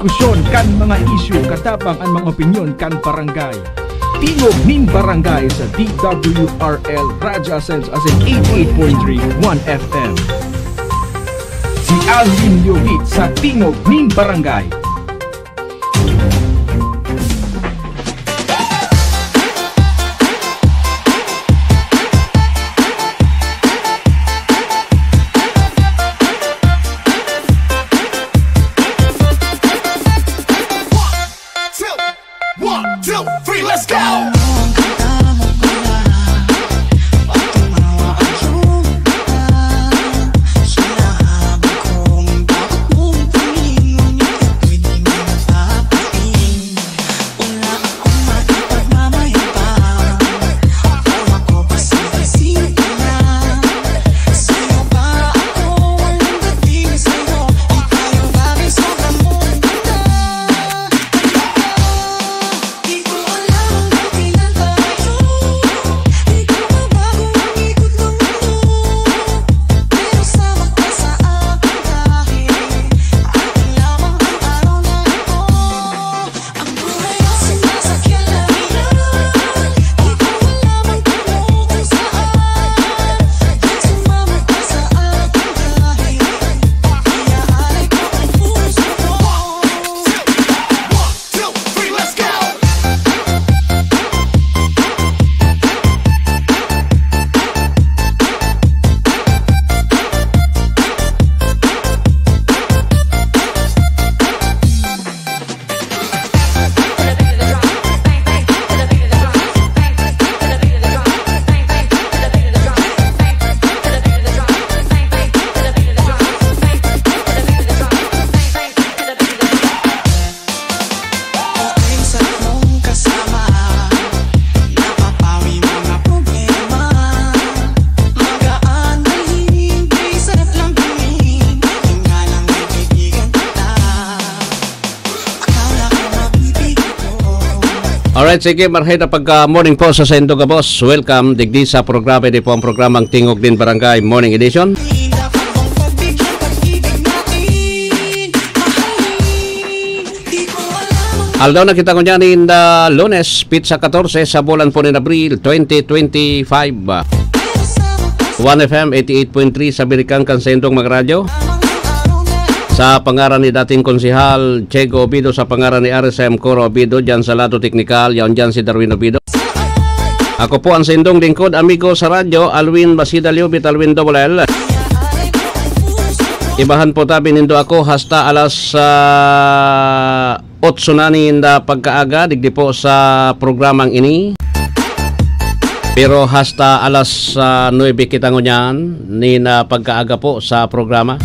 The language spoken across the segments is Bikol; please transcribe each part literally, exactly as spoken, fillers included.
Diskusyon kan mga isyu, katabang an mga opinyon kan barangay. Tingog nin Barangay sa D W R L Radyo Ascenso asin eighty-eight point three One F M. Si Alvin Yovit sa Tingog nin Barangay. Two, one, two, three, let's go! Alright, sige, marhay na pagka-morning po sa saindo gabos. Welcome digdi sa programa, ini po ang programang Tingog nin Barangay Morning Edition. Aldaw na kita ngunyan nin, ah, Lunes, pitsa katorse sa bulan po nin Abril, twenty twenty-five. One F M eighty-eight point three sa birikang kan saindong mga radyo. Sa pangaran ni dating Konsehal Chego Obido, sa pangaran ni R S M Coro Obido, dyan sa lado teknikal, yaon dyan si Darwin Obido. Ako po ang saindong lingkod, amigo sa radyo, Alwin Basida Liubit, Alwin Double L. Ibahan po tabi nindo ako hasta alas, ah, otso na nin, ah, pagkaaga, digdi po sa programang ini. Pero hasta alas, ah, nuebe kita ngunyan nin, ah, pagkaaga po sa programa.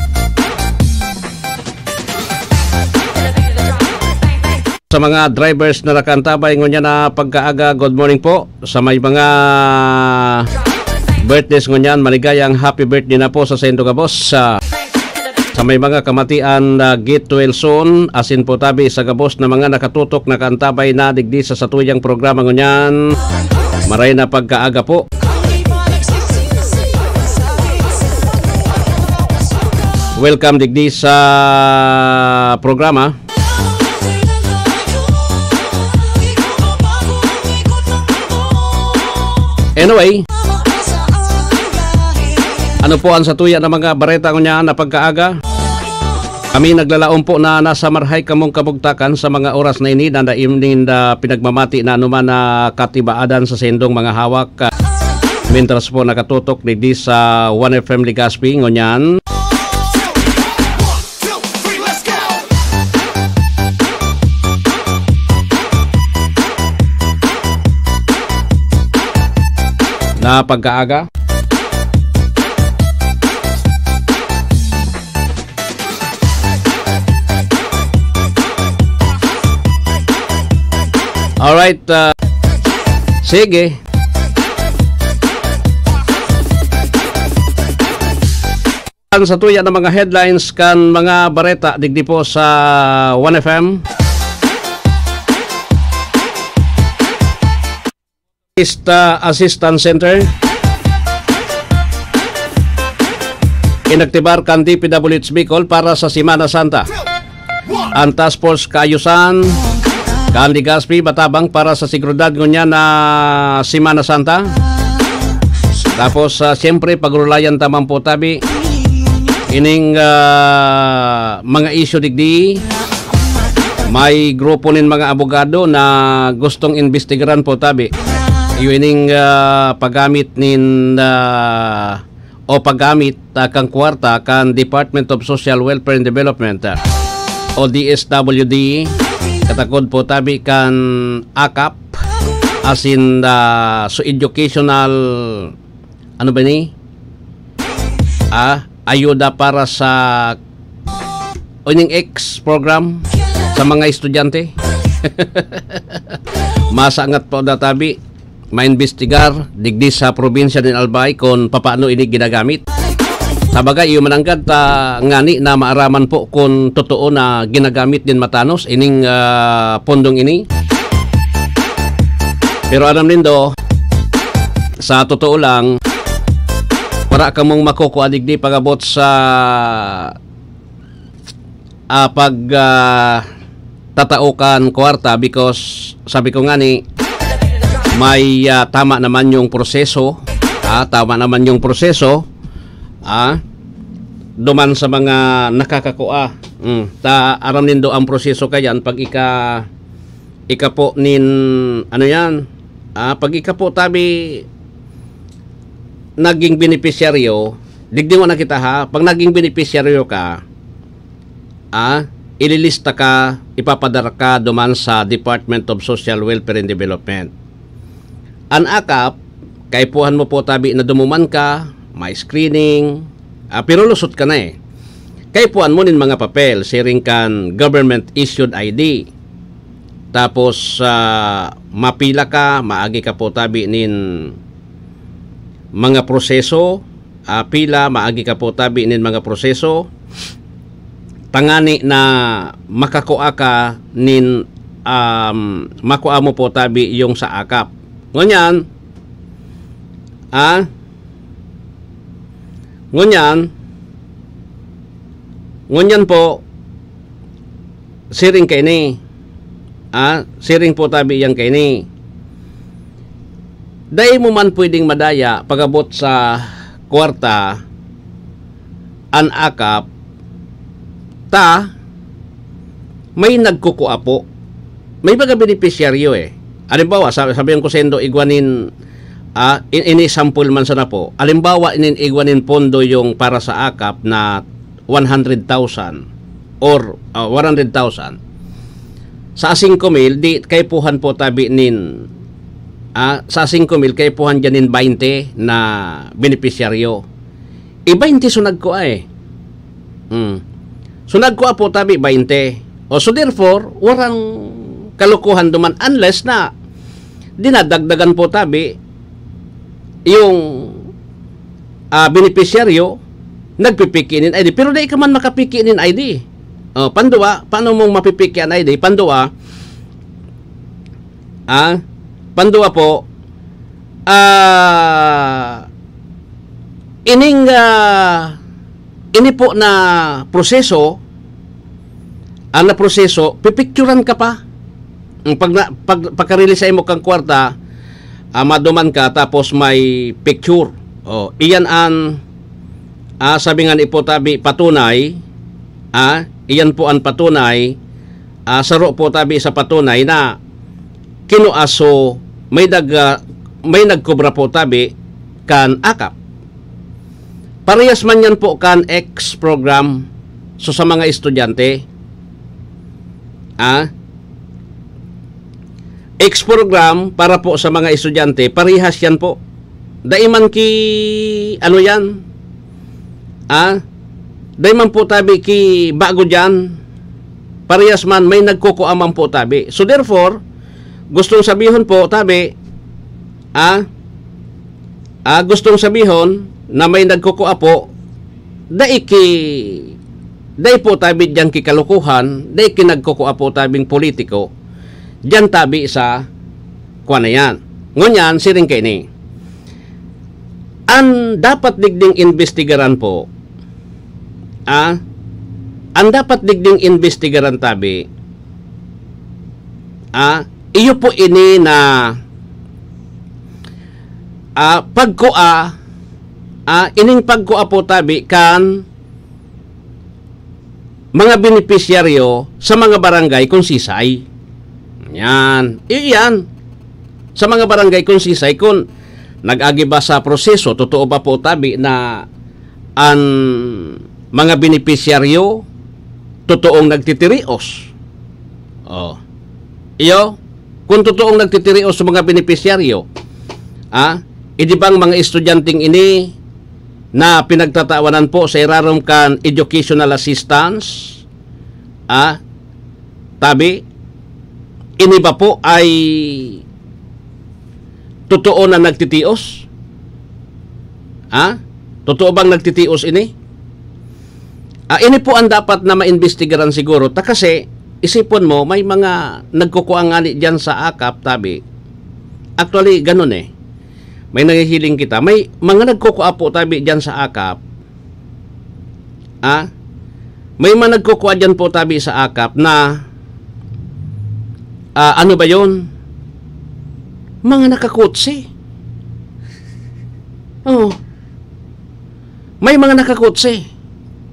Sa mga drivers na nakaantabay ngunyan na pagkaaga, good morning po. Sa may mga birthdays ngunyan, maligayang happy birthday na po sa saindo gabos. Sa, sa may mga kamatian na get well soon, asin po tabi sa gabos na mga nakatutok, nakaantabay na digdi sa satuyang programa ngunyan. Maray na pagkaaga po. Welcome digdi sa programa. Anyway, ano po ang satuya na mga bareta ngunyan na pagkaaga? Kami naglalaom po na nasa marhay kamong kabugtakan sa mga oras na ini, na daim ninda pinagmamati na anuman na katibaadan sa saindong mga hawak. Mintras po nakatutok digdi sa One F M Legazpi, ngunyan. Na pagkaaga. Alright, ah, sige. Ang satuya na mga headlines kan mga bareta digdi po sa One F M. Artist, ah, Assistance Center. Inaktibar kan D P W H Bicol para sa Semana Santa. Ang Task Force Kaayusan kan Legazpi, matabang para sa seguridad ngunyan na Semana Santa. Tapos, ah, siyempre, pagrulayan ta man po tabi ining, ah, mga isyu digdi. May grupo nin mga abogado na gustong imbestigaran po tabi. Iyo ining, ah, paggamit nin, ah, o paggamit, ah, kan kwarta kan Department of Social Welfare and Development, ah, o D S W D, katakod po tabi kan akap, asin, ah, so educational, ano ba ni? Ah, ayuda para sa o ining X program sa mga estudyante. Masangat po na tabi, maimbestigar digdi sa probinsya nin Albay kun papaano ini ginagamit. Sa bagay, iyo mananggad ta ngani na maaraman po kun totoo na ginagamit nin matanos ining, ah, pondong ini. Pero aram nindo, sa totoo lang, wara kamong makukua digdi pag-abot sa, ah, pag, ah, tatao kan kwarta because sabi ko ngani, may, ah, tama naman yung proseso, ah, tama naman yung proseso, ah, duman sa mga nakakakua. Mm, ta aram nindo ang proseso kayan pag ika, ika po nin, ano yan, ah, pag ika po tabi naging benepisyaryo, digdi mo na kita ha, pag naging benepisyaryo ka, ah, ililista ka, ipapadara ka duman sa Department of Social Welfare and Development. An akap, kaipuhan mo po tabi na dumuman ka, may screening, ah, pero lusot ka na eh. Kaipuhan mo nin mga papel, siring kan government issued I D. Tapos, ah, mapila ka, maagi ka po tabi nin mga proseso, ah, pila, maagi ka po tabi nin mga proseso, tangani na makakua ka nin, um, makua mo po tabi yung sa akap. Ngunyan, ah, ngunyan, ngunyan po, siring kaini, ah, siring po tabi yan kaini. Dai mo man pwedeng madaya pag-abot sa kwarta, an akap, ta may nagkukua po. May mga benepisyaryo eh. Halimbawa, sabi, sabihan ko sendo, igwa nin, ah, in, ini-sample man sana po. Halimbawa, inin igwa nin pondo yung para sa akap na one hundred thousand or, ah, one hundred thousand. Sa singko mil, di kaipuhan po tabi nin, ah, sa singko mil, kaipuhan dyan nin baynte na benepisyaryo. I baynte so nagkua eh. Hmm. So nagkua po tabi baynte. O so therefore, warang kalukuhan duman unless na dinadagdagan po tabi yung, ah, benepisyaryo nagpipiki nin I D. Pero dai ka man makapiki nin I D. O, pandua, paano mong mapipiki an I D? Pandua, ah, pandua po, ah, ining, ah, ini po na proseso, ang na proseso, pipicturan ka pa. Ang pag na, pag, pagkarili sa imo kang kwarta, ah, maduman ka, tapos may picture. O, iyan an, ah, sabi nga ni po tabi, patunay, ah, iyan po an patunay, ah, saro po tabi sa patunay na kinuaso, may nag, ah, may nagkobra po tabi kan akap. Parehas man yan po kan X program. So, sa mga estudyante, ah, X program para po sa mga estudyante, parehas yan po. Dai man ki, ano yan? Ah, dai man po tabi ki bago dyan. Parehas man, may nagkukua man po tabi. So therefore, gustong sabihon po tabi, ah, ah, gustong sabihon na may nagkukua po, dai ki, dai po tabi dyan ki kalukuhan, dai ki nagkukua po tabing politiko, dyan tabi sa kwan na yan. Ngunyan, siring kaini. An dapat digding imbestigaran po, ah, Ang dapat digding imbestigaran tabi, ah, iyo po ini na, ah, pagkua, ah, ining pagkua po tabi kan mga benepisyaryo sa mga barangay kung sisay. Yan. Iyan. Sa mga barangay kung sisay, kung nag-agi ba sa proseso, totoo ba po tabi na an mga benepisyaryo totoong nagtitirios? Oh. Iyo, kung totoong nagtitirios sa mga benepisyaryo, ah, idi bang mga estudyanteng ini na pinagtatawanan po sa irarom kan educational assistance, ah, tabi, ini ba po ay totoo na nagtitios? Ha? Totoo bang nagtitios ini? Ah, ini po ang dapat na maimbestigaran siguro. Ta kasi, isipon mo, may mga nagkukua ngani diyan sa akap, tabi. Actually, ganun eh. May nahihiling kita. May mga nagkukua po, tabi, diyan sa akap. Ah? May mga nagkukua diyan po, tabi, sa akap na, ah, ano ba yun? Mga nakakotse. Oh. May mga nakakotse.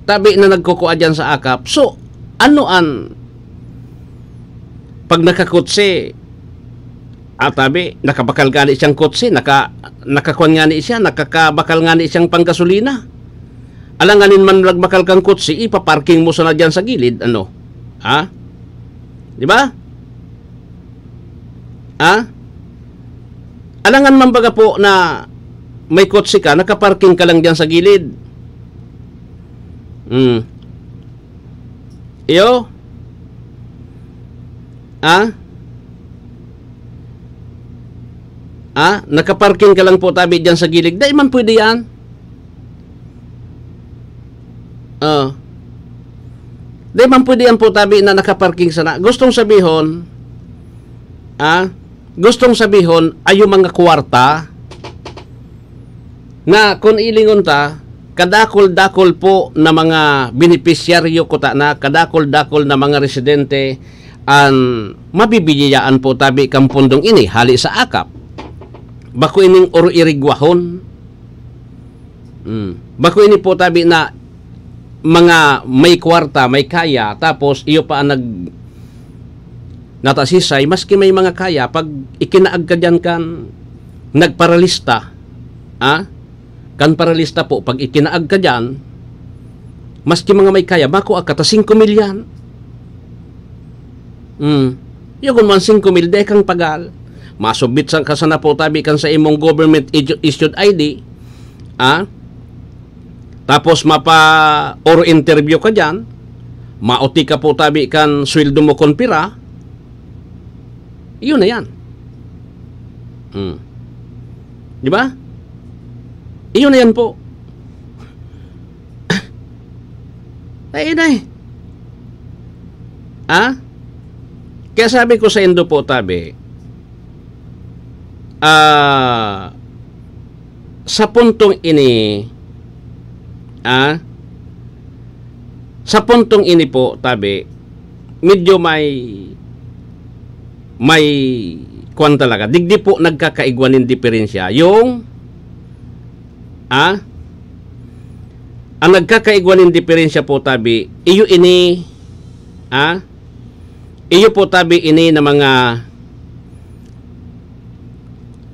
Tabi na nagkukua diyan sa akap. So, ano an pag nakakotse, ah, tabi, nakabakal gani siyang kotse, naka-, nakakuan gani siya, nakakabakal gani siyang panggasolina. Alanganin man nagbakal kang kotse, ipaparking mo sana diyan sa gilid, ano? Ha? Di ba? Ha? Alangan man baga po na may kotse ka, nakaparking ka lang diyan sa gilid. Hmm. Iyo? Ah? Ah? Nakaparking ka lang po tabi diyan sa gilid. Dai man pwede yan. Ah. Dai man pwede yan po tabi na nakaparking sana. Gustong sabihon, ah, gustong sabihon, ayo mga kwarta na kun ilingon ta, kadakul-dakul po na mga benepisyaryo kuta na, kadakul-dakul na mga residente an mabibiyayaan po tabi kan pundong ini hali sa akap. Bako ining oro-irigwahon. Hmm. Bako ini po tabi na mga may kwarta, may kaya, tapos iyo pa ang nag-, natasisay, maski may mga kaya, pag ikinaag ka diyan kan nagparalista, ah, kan paralista po, pag ikinaag ka diyan, maski mga may kaya, makua ka ta singko mil yan. Hmm. Yagon man singko mil, dai kang pagal. Masubmit sa, ka sana po tabi kan sa imong government isu-, issued I D, ah? Tapos mapa-oro interview ka diyan, mauti ka po tabi kan sweldo mo kon pira, iyon na yan. Hmm. Di ba? Iyon na yan po. Ay, inay. Ha? Kaya sabi ko sa indo po, tabi, ah, sa puntong ini, ah, sa puntong ini po, tabi, medyo may, may kwan talaga. Digdi po nagkakaigwa nin diferensya. Yung, ah, ang nagkakaigwa nin diferensya po, tabi, iyo ini, ah, iyo po, tabi, ini na mga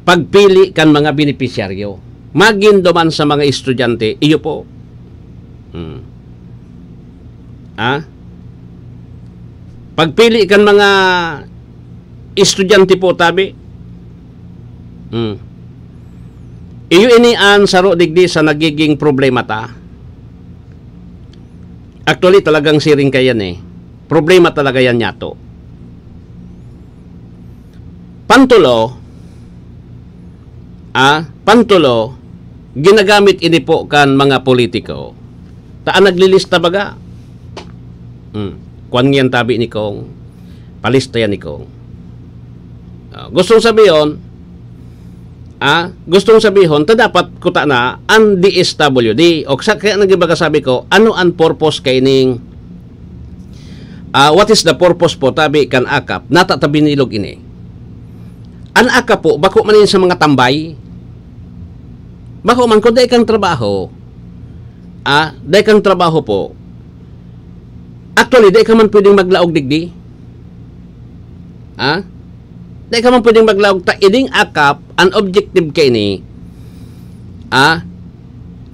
pagpili kan mga benepisyaryo. Magin duman sa mga estudyante, iyo po. Hmm. Ah? Pagpili kan mga estudyante po, tabi. Hmm. Iyo ini an saro digdi sa nagiging problema ta. Actually, talagang siring ka yan eh. Problema talaga yan, nyato. Pantulo, ah, pantulo, ginagamit ini po kan mga politiko. Ta an naglilista baga. Hmm. Kwan yan tabi ni Kong. Palista yan ni Kong. Ah, gustong sabihon, ah, gustong sabihon, ta dapat kuta na an D S W D. O sa, kaya nag-ibaga sabi ko, ano an purpose kaining Ah, what is the purpose po tabi kan akap? Nata ta binilog ini. An akap po, bako man ini sa mga tambay. Bako man, kung dai kang trabaho, ah, dai kang trabaho po, actually, dai ka man pwedeng maglaog digdi. Ah? Dai ka man pwedeng maglaog ta ining akap, an objective kaini, ah,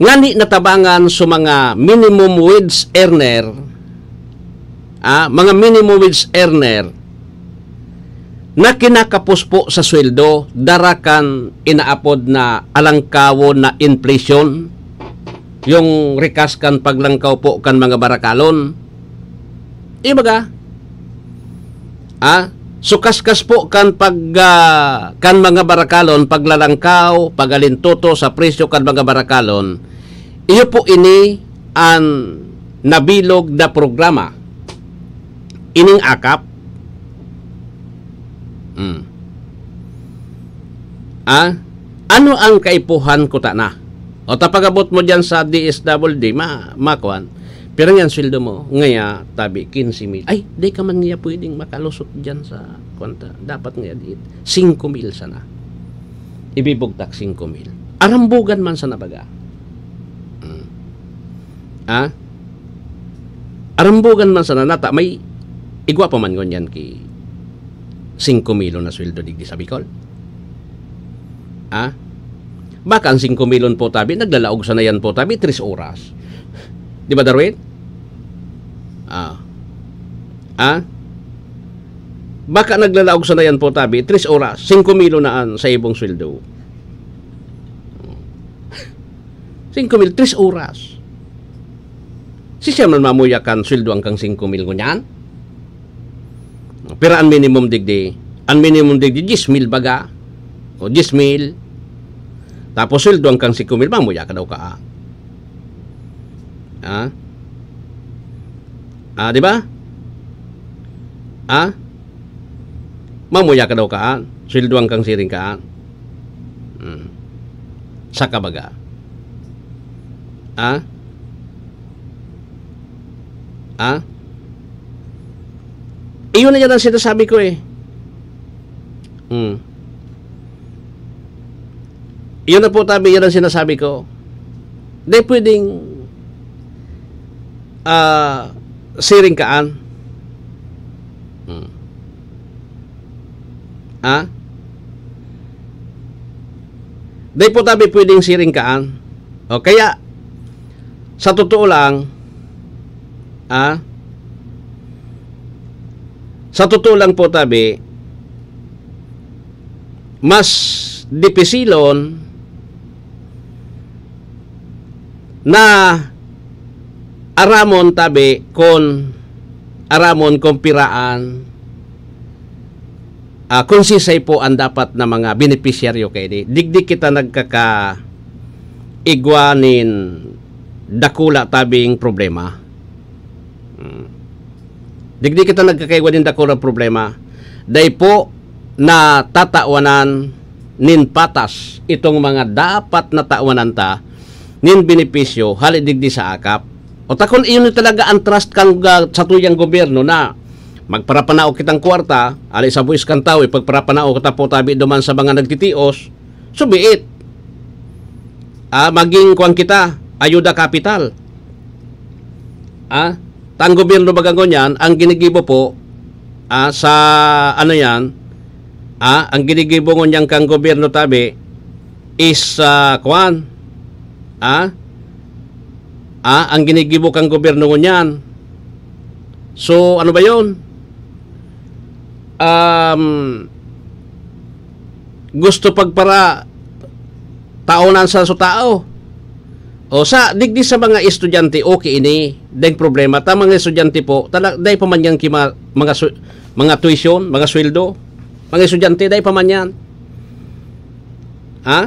ngani natabangan sa mga minimum wage earner, ah, mga minimum wage earner na kinakapos po sa sweldo, dara kan inaapod na alangkawon na inflation, yung rikas kan paglangkaw po kan mga barakalon. Ibaga, ah, sukaskas po kan pag, ah, kan mga barakalon, paglalangkaw, pagalintuto sa presyo kan mga barakalon, iyo po ini an nabilog na programa, ining akap. Hmm. Ah, ano ang kaipuhan ko ta na? O ta pag-abot mo diyan sa D S W D, ma-, makuan. Pero yan, sweldo mo, ngaya, tabi, quince mil. Ay, di ka man ngaya pwedeng makalusot diyan sa, kuwan ta, dapat ngaya di, singko mil sana. Ibibugtak singko mil. Arambugan man sana baga. Hmm. Ah? Arambugan man sana nata, may igwa pa man ngunyan ki singko mil na sweldo digdi sa Bicol. Ah? Baka ang singko milon po tabi, naglalaog sana yan po tabi, tres oras. Di ba, Darwin? Ah. Ah? Baka naglalaog sana yan po tabi, tres oras, singko mil na an sa ibong sweldo. Singko mil, tres oras. Si siya man mamuya kan sweldo ang kang singko mil ngunyan? Pero an minimum digdi, an minimum digdi, diyes mil baga. O diyes mil. Tapos sweldo ang kang singko mil, mamuya ka daw ka, ah. Ah? Ah, di ba? Ah? Mamuya ka daw ka, ah. Sweldo ang kang siring ka, ah. Hmm. Saka baga. Ah? Ah? Iyon na yan ang sinasabi ko eh. Hmm. Iyon na po, tabi, yan ang sinasabi ko. Di pwedeng, ah, siring kaan. Hmm. Ah? Di po, tabi, pwedeng siring kaan. O kaya, sa totoo lang, ah, sa totoo lang po, tabi, mas dipisilon na aramon, tabi, kun aramon kun piraan, ah, kun sisay po ang dapat na mga benepisyaryo kaini. Digdi kita nagkakaigwa nin dakula tabing problema. Hmm. Digdi kita nagkakaigwa nin dakula problema. Dai po na tatawanan nin patas itong mga dapat na tawanan ta nin benepisyo hali digdi sa akap. O ta kun iyon talaga ang trust kan ga-, sa tuyang gobyerno na magparapanaog kitang kwarta, ali sa buhis kan tawo, ipagparapanaog kita po tabi duman sa mga nagtitios, so be it. Ah, maging kuwan kita, ayuda kapital. Ah, ta ang gobyerno baga ngunyan, ang ginigibo po, ah, sa ano yan, ah, ang ginigibo ngunyan kang gobyerno tabi is, ah, kuwan, ah, ah, ang ginigibo kang gobyerno ngunyan. So, ano ba yun? Um, gusto pagpara taonan sa su tao. O sa, digdi sa mga estudyante, okay ini, deng problema. Ta mga estudyante po, tala-, dai pa man yan kima-, mga su-, mga tuition, mga sweldo. Mga estudyante, dai pa man yan. Ha?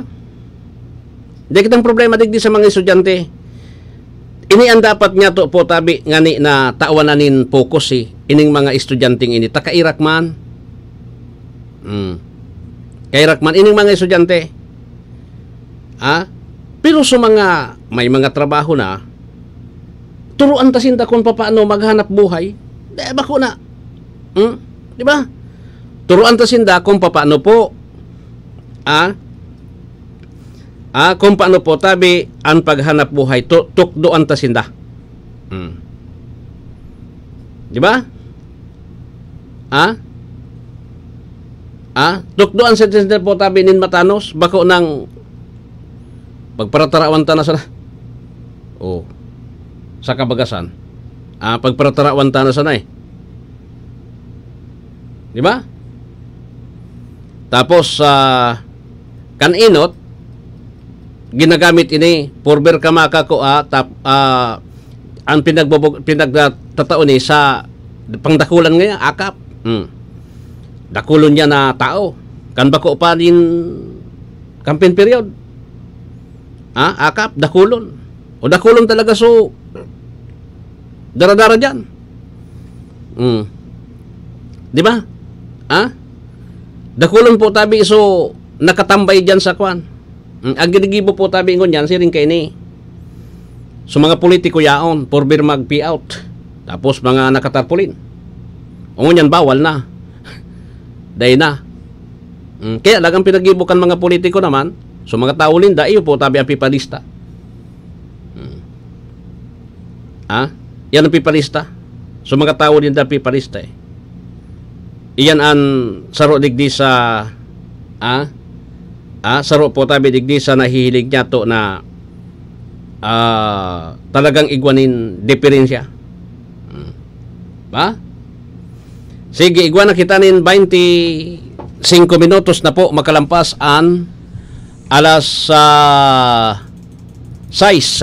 Dai kitang problema digdi sa mga estudyante. Ini ang dapat niya to po, tabi, ngani na tawanan nin focus, eh, ining mga estudyanteng ini. Ta kairak man. Hmm. Kairak man ining mga estudyante. Ha? Pero sa mga, may mga trabaho na, turuan ta sinda kung papaano maghanap buhay. Eh, bako na. Hmm? Di ba? Turuan ta sinda kung papaano po. Ah? Ah, kung paano po tabi ang paghanap buhay. Tu-, tukdoan ta sinda. Hmm. Di ba? Ah? Ah? Tukdoan sa sinda po tabi nin matanos. Bako nang pagparatarawan ta na sana. Oh. Sa kabagasan. Ah, pagparatarawan ta na sana eh. Di ba? Tapos, ah, kan enot, ginagamit ini, purber ka makako, ah, tap-, ah, ang pinagbubug-, pinagtatao ni sa pangdakulan ngayon, akap. Hmm. Dakulon niya na tao. Kan bako pa nin campaign period. Ah, akap, dakulon. O dakulon talaga, so, dara-dara dyan. Hmm. Di ba? Ha? Dakulon po tabi, so, nakatambay dyan sa kwan. Hmm, ang ginigibo po tabi ngunyan, siring kaini. So, mga politiko yaon, purber mag-pay out. Tapos, mga nakatarpulin. O ngunyan, bawal na. Dai na. Hmm, kaya lang ang pinagibo kan mga politiko naman, so, mga tawo ninda, iyo po tabi ang pipalista. Hmm. Ha? Yan ang pipalista. So, mga tawo ninda pipalista eh. Iyan an saro digdi sa, ah, ah, saro po tabi digdi sa nahihilig niya to na, ah, talagang igwa nin diferensya. Hmm. Ba? Sige, igwa na kita nin twenty-five minutos na po makalampas an alas, ah, sais.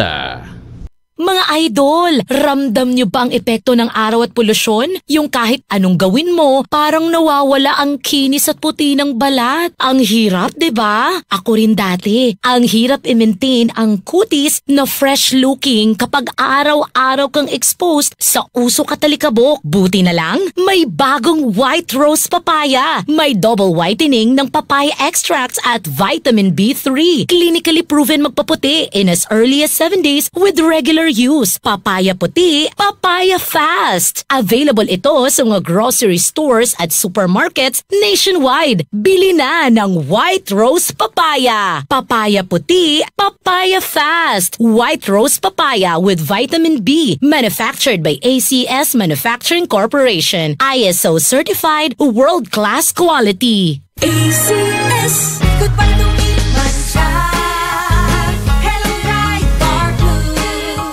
Mga idol, ramdam nyo ba ang epekto ng araw at polusyon? Yung kahit anong gawin mo, parang nawawala ang kinis at puti ng balat. Ang hirap, di ba? Ako rin dati. Ang hirap i-maintain ang kutis na fresh-looking kapag araw-araw kang exposed sa usok at alikabok. Buti na lang, may bagong White Rose Papaya. May double whitening ng papaya extracts at vitamin B three. Clinically proven magpaputi in as early as seven days with regular use. Papaya puti, papaya fast. Available ito sa mga grocery stores at supermarkets nationwide. Bili na ng White Rose Papaya. Papaya puti, papaya fast. White Rose Papaya with vitamin B. Manufactured by A C S Manufacturing Corporation. I S O certified, world-class quality. A C S. Goodbye to me, mancha. Hello, Pride Bar Blue.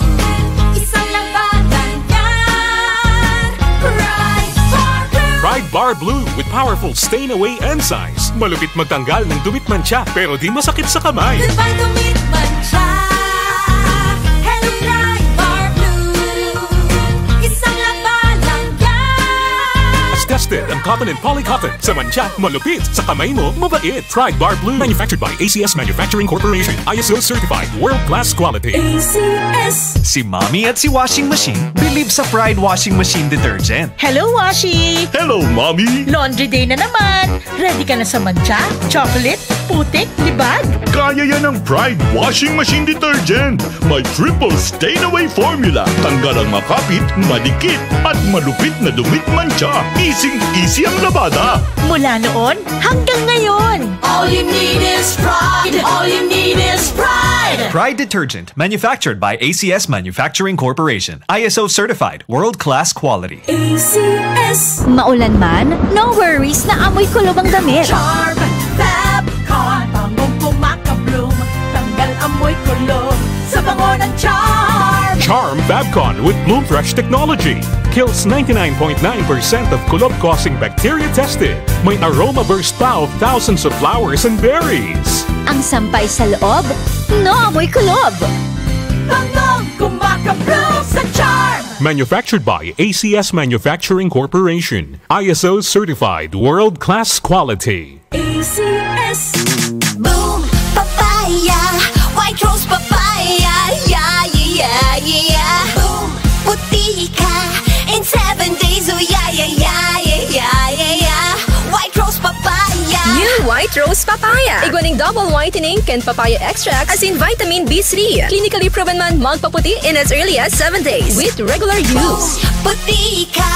Isang labanan yan. Pride Bar Blue. Pride Bar Blue with powerful stain away enzymes. Malupit magtanggal ng dumi at mancha, pero di masakit sa kamay. Goodbye to me, mancha. Hello, Pride Bar Blue. Isang labanan yan. Tested ang cotton and poly cotton. Sa mancha, malupit. Sa kamay mo, mabait. Pride Bar Blue. Manufactured by A C S Manufacturing Corporation. I S O certified. World class quality. A C S. Si Mommy at si Washing Machine believe sa Pride Washing Machine Detergent. Hello, Washi! Hello, Mommy! Laundry day na naman! Ready ka na sa mancha, chocolate, putik, libag? Kaya yan ng Pride Washing Machine Detergent. May triple stain away formula. Tanggal ang makapit, madikit, at malupit na dumi at mancha. Easy-easy ang labada. Mula noon hanggang ngayon. All you need is Pride. All you need is Pride. Pride Detergent, manufactured by A C S Manufacturing Corporation. I S O certified, world-class quality. A C S. Maulan man, no worries na amoy kulob ang damit. Charm Fab Con, bangong kumakabloom, tanggal amoy kulob sa bango ng Charm. Charm Fab Con with Bloom Fresh technology kills ninety-nine point nine percent of kulob-causing bacteria tested. May aroma burst pa of thousands of flowers and berries. Ang sampay sa loob, no amoy kulob. Bangong kumakabloom sa Charm. Manufactured by A C S Manufacturing Corporation. I S O certified world-class quality. A C S. Boom! Papaya! White Rose Papaya! Yeah, yeah, yeah, yeah, yeah! Boom! Puti ka in seven days! Oh, yeah, yeah, yeah, yeah, yeah, yeah, yeah! White Rose Papaya! New White Rose Papaya. Igwa ning double whitening kan papaya extract asin vitamin B three. Clinically proven man magpaputi in as early as seven days with regular use. Boom! Puti ka!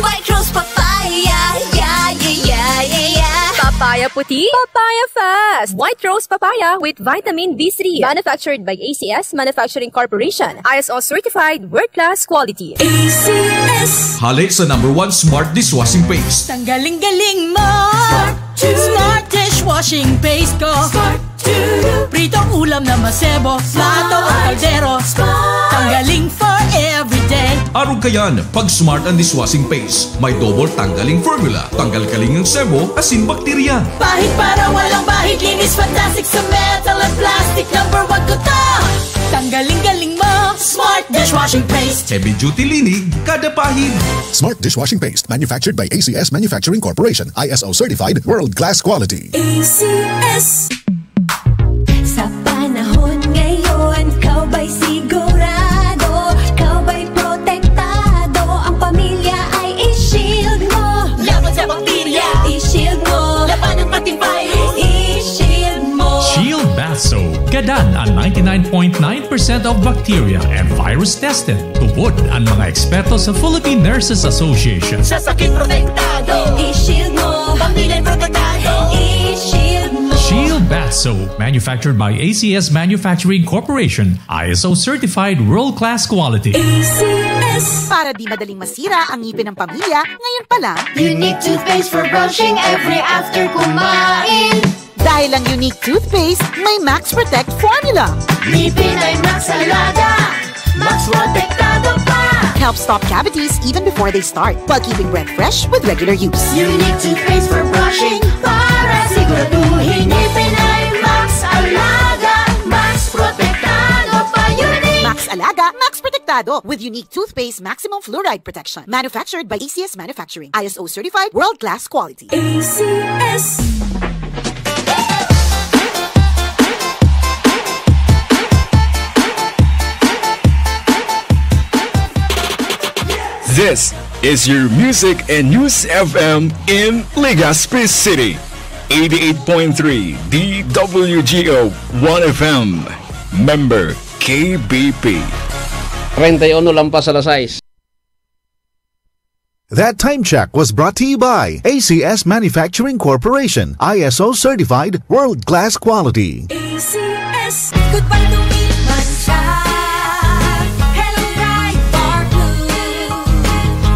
White Rose Papaya, yeah, yeah, yeah, yeah, yeah. Papaya puti, papaya fast. White Rose Papaya with vitamin B three. Manufactured by A C S Manufacturing Corporation. I S O certified, world-class quality. A C S. Hale sa number one smart dishwashing paste. Tanggaling-galing mo. Smart dishwashing paste ko. Pritong ulam na masebo, plato o kaldero. Tanggaling for everyday. Arog kayan, pag Smart ang dishwashing paste. May double tanggaling formula. Tanggal-galing ang sebo, asin bakterya. Pahid para walang bahid, linis fantastic sa metal at plastic. Number one ko to. Tanggaling-galing mo, Smart dishwashing paste. Heavy duty linig, kada pahid. Smart dishwashing paste, manufactured by A C S Manufacturing Corporation, I S O certified, world class quality. A C S. Sa panahon ngayon, ikaw ba'y sigurado? Ikaw ba'y protektado? Ang pamilya ay i-shield mo. Laban sa bakterya, i-shield mo. Labanan pati virus, i-shield mo. Shield Bath Soap. Gadan ang ninety-nine point nine percent of bacteria and virus tested. Tubod ang mga eksperto sa Philippine Nurses Association. Sa sakit protektado, i-shield mo. Pamilya protektado, i-shield mo. Shield Bath Soap, manufactured by A C S Manufacturing Corporation, I S O certified world-class quality. A C S. Para di madaling masira ang ngipin ng pamilya, ngayon pa lang. Unique toothpaste for brushing every after kumain. Dahil ang Unique Toothpaste may Max Protect Formula. Ngipin ay Max Alaga, Max Protektado pa. Helps stop cavities even before they start, while keeping breath fresh with regular use. Unique Toothpaste for brushing, para siguraduhin ngipin ay Max Alaga, Max Protektado pa. Unique. Max Alaga, Max Protektado with Unique Toothpaste Maximum Fluoride Protection. Manufactured by A C S Manufacturing. I S O certified, world-class quality. A C S. This is your Music and News F M in Legazpi City. Eighty-eight point three D W G O One F M. Member K B P. Treinta y uno lampas alas sais. That time check was brought to you by A C S Manufacturing Corporation, I S O certified, world-class quality. A C S. Goodbye to meat mancha. Hello, Pride Bar Blue.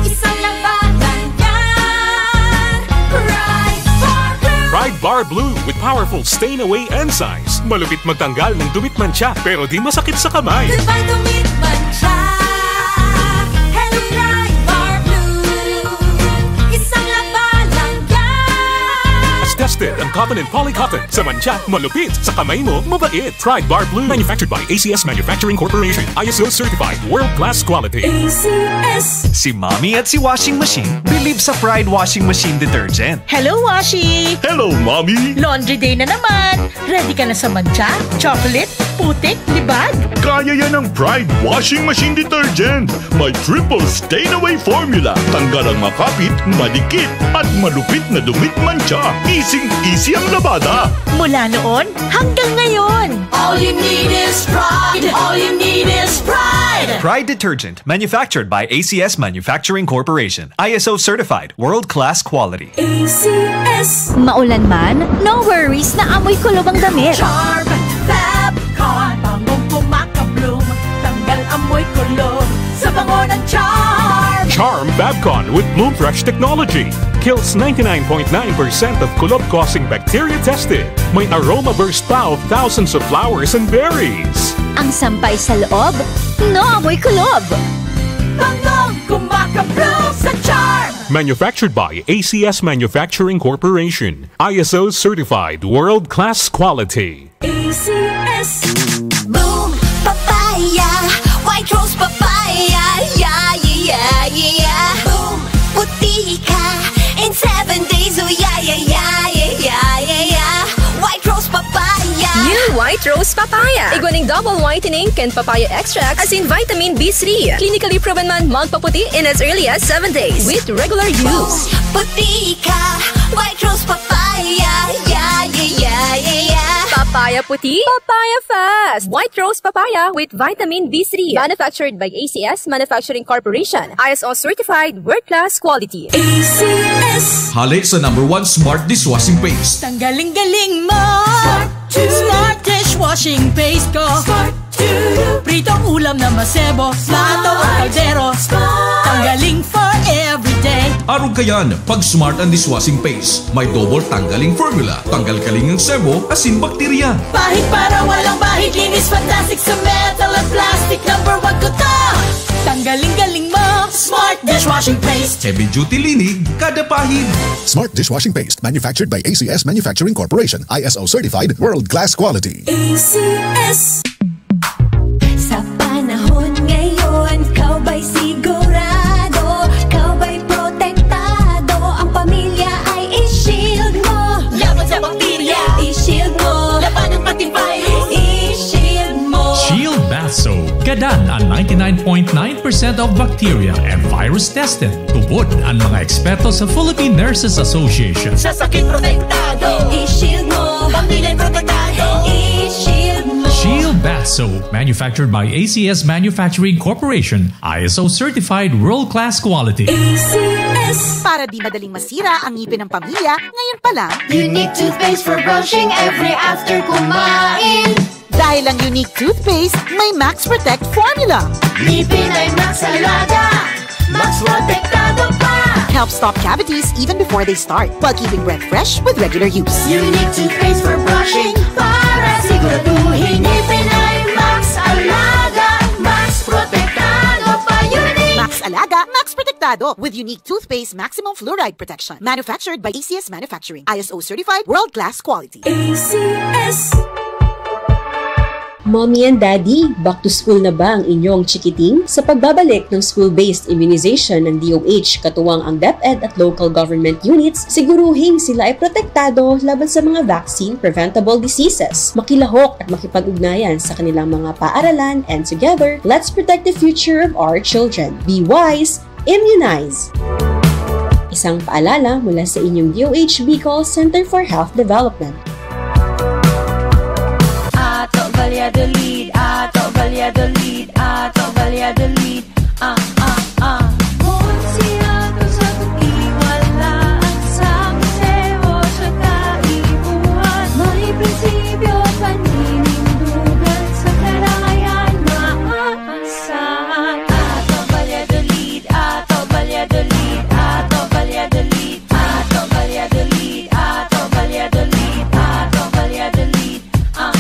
Isang labanan yan. Pride Bar Blue. Pride Bar Blue with powerful stain away enzymes. Malupit magtanggal ng dumi at mancha, pero di masakit sa kamay. Goodbye to meat mancha. Hello, Pride Bar Blue. Isang laba lang yan. Tested ang cotton and poly cotton. Sa mancha, malupit. Sa kamay mo, mabait. Pride Bar Blue. Manufactured by A C S Manufacturing Corporation. I S O certified. World class quality. A C S. Si Mommy at si Washing Machine believe sa Pride Washing Machine Detergent. Hello, Washi! Hello, Mommy! Laundry day na naman! Ready ka na sa mancha, chocolate, putik, libag? Kaya yan ng Pride Washing Machine Detergent! May triple stain away formula. Tanggal ang makapit, madikit, at malupit na dumi't mancha. Easing-easy ang labada. Mula noon hanggang ngayon. All you need is Pride. All you need is Pride. Pride Detergent, manufactured by A C S Manufacturing Corporation. I S O certified, world-class quality. A C S. Maulan man, no worries na amoy kulob ang damit. Charm Fab Con, bangong kumaka-bloom, tanggal amoy kulob sa bango ng Charm. Charm Fab Con with Bloom Fresh technology kills ninety-nine point nine percent of kulob-causing bacteria tested. May aroma burst pa of thousands of flowers and berries. Ang sampay sa loob, no amoy kulob. Bangong kumaka-bloom sa Charm. Manufactured by A C S Manufacturing Corporation. I S O certified, world-class quality. A C S. Boom Papaya, White Rose Papaya, yeah, yeah, yeah, yeah. Boom Puti ka in seven days, oh yeah, yeah, yeah. White Rose Papaya. New White Rose Papaya. Igwa ning double whitening kan papaya extract asin vitamin B three. Clinically proven man magpaputi in as early as seven days with regular use. Puti ka, White Rose Papaya. Yeah, yeah, yeah, yeah, yeah. Papaya Puti, Papaya Fest! White Rose Papaya with Vitamin B three. Manufactured by A C S Manufacturing Corporation. I S O certified, world-class quality. A C S. Hale sa number one smart dishwashing paste. Tanggaling-galing mo! Smart dishwashing paste ko. Smart. Pritong ulam na masebo, plato o kaldero. Tanggaling for everyday. Arog kayan, pag Smart ang dishwashing paste, may double tanggaling formula. Tanggal-galing ang sebo asin bakterya. Pahid para walang bahid, linis fantastic sa metal at plastic. Number one ko to. Tanggaling-galing mo, Smart dishwashing paste. Heavy duty linig, kada pahid. Smart dishwashing paste, manufactured by A C S Manufacturing Corporation, I S O certified, world class quality. A C S. Sa panahon ngayon, ikaw ba'y sigurado? Ikaw ba'y protektado? Ang pamilya ay i-shield mo. Laban sa bakterya. I-shield mo. Laban ng pati virus. I-shield mo. Shield Bath Soap. Gadan ang ninety-nine point nine percent of bacteria and virus tested. Tubod ang mga eksperto sa Philippine Nurses Association. Sa sakit protektado. I-shield mo. Pamilya protektado. I-shield mo. Shield Bath Soap, manufactured by A C S Manufacturing Corporation, I S O certified world-class quality. A C S. Para di madaling masira ang ngipin ng pamilya, ngayon pa lang. Unique toothpaste for brushing every after kumain. Dahil ang Unique Toothpaste may Max Protect Formula. Ngipin ay Max Alaga, Max Protektado pa. Helps stop cavities even before they start, while keeping breath fresh with regular use. Unique Toothpaste for brushing para siguraduhin ngipin ay Max Alaga, Max Protektado pa. Unique. Max Alaga, Max Protektado with Unique Toothpaste Maximum Fluoride Protection. Manufactured by A C S Manufacturing. I S O certified, world-class quality. A C S. Mommy and Daddy, back to school na ba ang inyong chikiting? Sa pagbabalik ng school-based immunization ng D O H, katuwang ang DepEd at local government units, siguruhing sila ay protektado laban sa mga vaccine-preventable diseases. Makilahok at makipag-ugnayan sa kanilang mga paaralan, and together, let's protect the future of our children. Be wise, immunize! Isang paalala mula sa inyong D O H Bicol Center for Health Development. Ato Valladolid, ato Valladolid, ato Valladolid. Ah, ah, ah. Kun siya to sa katiwalaan sa museo sa kaipuhan, may prinsipyo, paninindugan sa karangayan, maa- Saan? Ato Valladolid, ato Valladolid, ato Valladolid, ato Valladolid, ato Valladolid, ato Valladolid. Ah.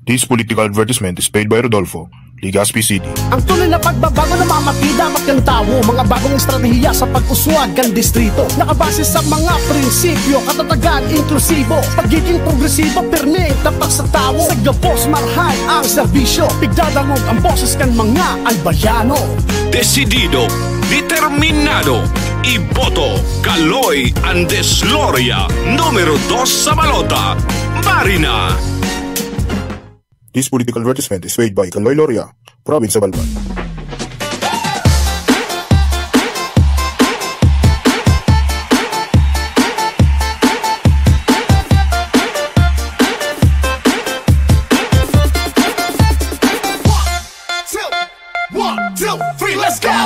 This political advertisement is paid by Rodolfo, Legazpi City. Ang tunay na pagbabago na mamati dapat kan tawo, mga bagong estratehiya sa pag-uswag kan distrito. Nakabase sa mga prinsipyo, katatagan, inklusibo, pagiging progresibo, pirmi, tapat sa tawo. Sa gabos, marahay ang serbisyo, pigdadangog ang boses kan mga albayano. Desidido, determinado, iboto, Kaloy Andes Loria, numero dos sa balota, Bari na! This political advertisement is paid by Kaloy Loria, Province of Albay. Two, one, two, three, let's go!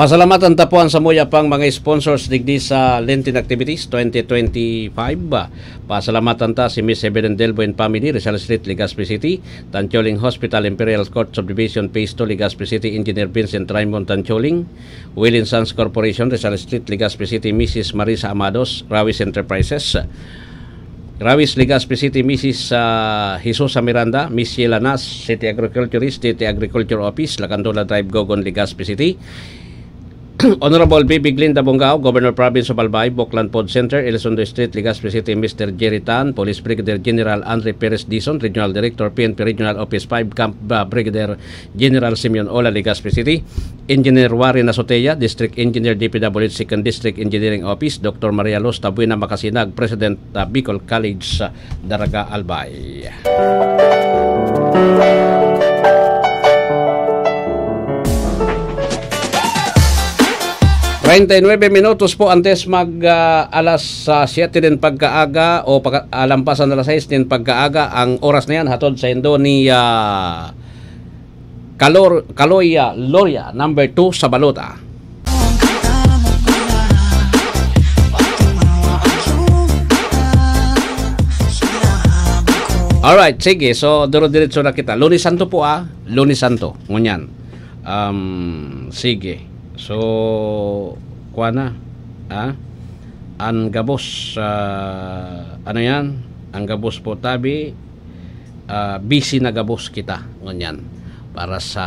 Pasalamatan ta po ang samuya pang mga sponsors digdi sa Lenten Activities twenty twenty-five. Pasalamatan ta si Miss Evelyn Delbo and family, Rizal Street, Legazpi City, Tancholing Hospital, Imperial Court Subdivision, Phase two, Legazpi City, Engineer Vincent Raymond Tancholing, Will and Sons Corporation, Rizal Street, Legazpi City, Missus Marisa Amados, Rawis Enterprises, Rawis, Legazpi City, Missus ah, Jesusa Miranda, Miss Sheila Nas, City Agriculturist, City Agriculture Office, Lacandola Drive, Gogon, Legazpi City. Honorable Bibi Glinda Bongao, Governor Province of Albay, Buklan Food Center, Elizondo Street, Legazpi City, Mister Jerry Tan, Police Brigadier General Andre Perez Dizon, Regional Director, P N P Regional Office five, Camp ah, Brigadier General Simeon Ola, Legazpi City, Engineer Warren Azotea, District Engineer, D P W H Second District Engineering Office, Doctor Maria Luz Tabuena Macasinag, President ah, Bicol College, ah, Daraga, Albay. Treinta y nueve minutos po antes mag ah, alas ah, siete nin pagkaaga o pagka, ah, lampasan alas sais nin pagkaaga ang oras na yan, hatod sa indo ni ah, Kalor, Kaloy ah, Loria, number two sa balota. Alright, sige. So, duro-diretso na kita. Lunes Santo po, ah. Lunes Santo. Ngunyan. Um, sige. So, kuha na. Ah? Ang gabos, ah, ano yan? Ang gabos po, tabi, ah, busy na gabos kita. Ngunyan. Para sa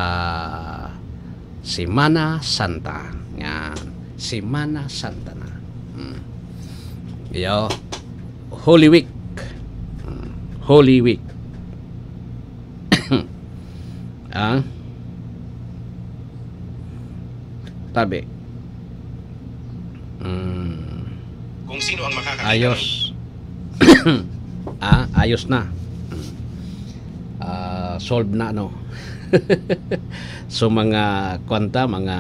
Semana Santa. Yan. Semana Santa na. Hmm. Yo. Holy Week. Hmm. Holy Week. Ah? Tabi. Hmm. Kung sino ang makakakita Ayos. Ah, ayos na. Ah, solve na, no? So, mga kwanta, mga,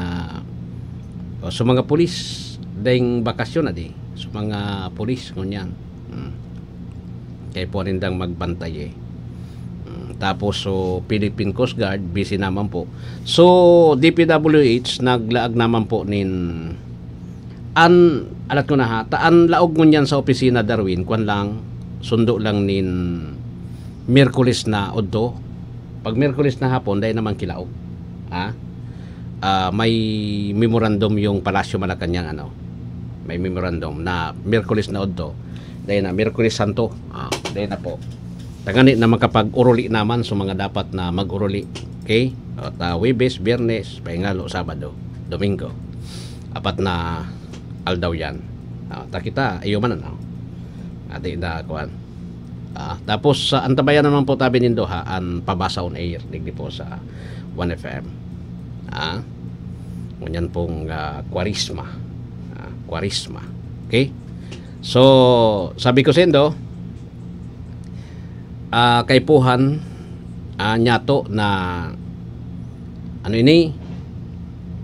o, so, mga pulis, daing bakasyon na di. So, mga pulis, ngunyan. Hmm. Kaya po nindang magbantay, eh. Hmm. Tapos, so, Philippine Coast Guard, busy naman po. So, D P W H, naglaag naman po nin, an, alat ko na ha, ta, an laog ngunyan sa opisina, Darwin, kwan lang, sundo lang nin Miyerkules na odto. Pag Miyerkules na hapon, dai naman kilaog. Ha? Ah, may memorandum yung Palasyo Malacañang, ano. May memorandum na Miyerkules na odto. Dai na, Miyerkules Santo. Ah, dai na po. Tangani na makapag-uruli naman sa mga dapat na mag-uruli. Okay? At, ah, Huwebes, Biyernes, pahingalo, Sabado, Domingo. Apat na aldaw yan. Ah, ta kita, iyo man, ano. Adi na, kuwan. Ah, tapos, ah, antabayan naman po tabi nindo, ha, an pabasa on air, digdi po sa One F M. Ah, ngunyan pong, ah, Kwaresma. Ah, Kwaresma. Okay? So, sabi ko sa indo, ah, kaipuhan, ah, nyato na, ano ini?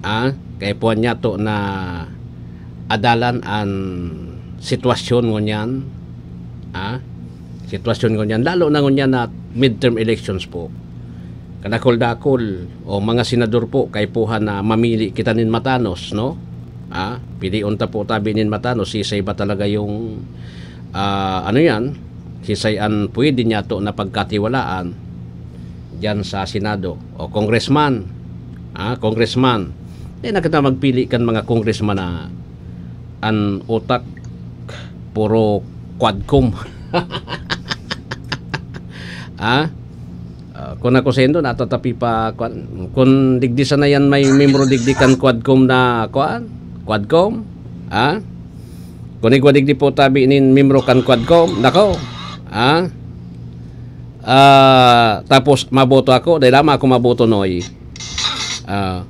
Ah, kaipuhan nyato na adalan an sitwasyon ngunyan. Ah, sitwasyon ngunyan. Lalo na ngunyan na midterm elections po. Kadakul-dakul o mga senador po, kaipuhan na mamili kita nin matanos, no? Ah, pilion ta po tabi nin matanos, sisay ba talaga yung, ah, ano yan? Sisay an pwede nyato na pagkatiwalaan diyan sa Senado o congressman? Ah, congressman. Di na kita magpili kan mga congressman na an utak puro quadcom. Ah? Ah, kun ako sa indo, natatapi pa, kwan, kun digdi sana yan may membro digdi kan Quadcom na, kwan? Quadcom? Ah? Kun igwa digdi po tabi nin membro kan Quadcom, nako. Ah? Ah, tapos maboto ako, dahil lamang ako maboto, Noy. Ah,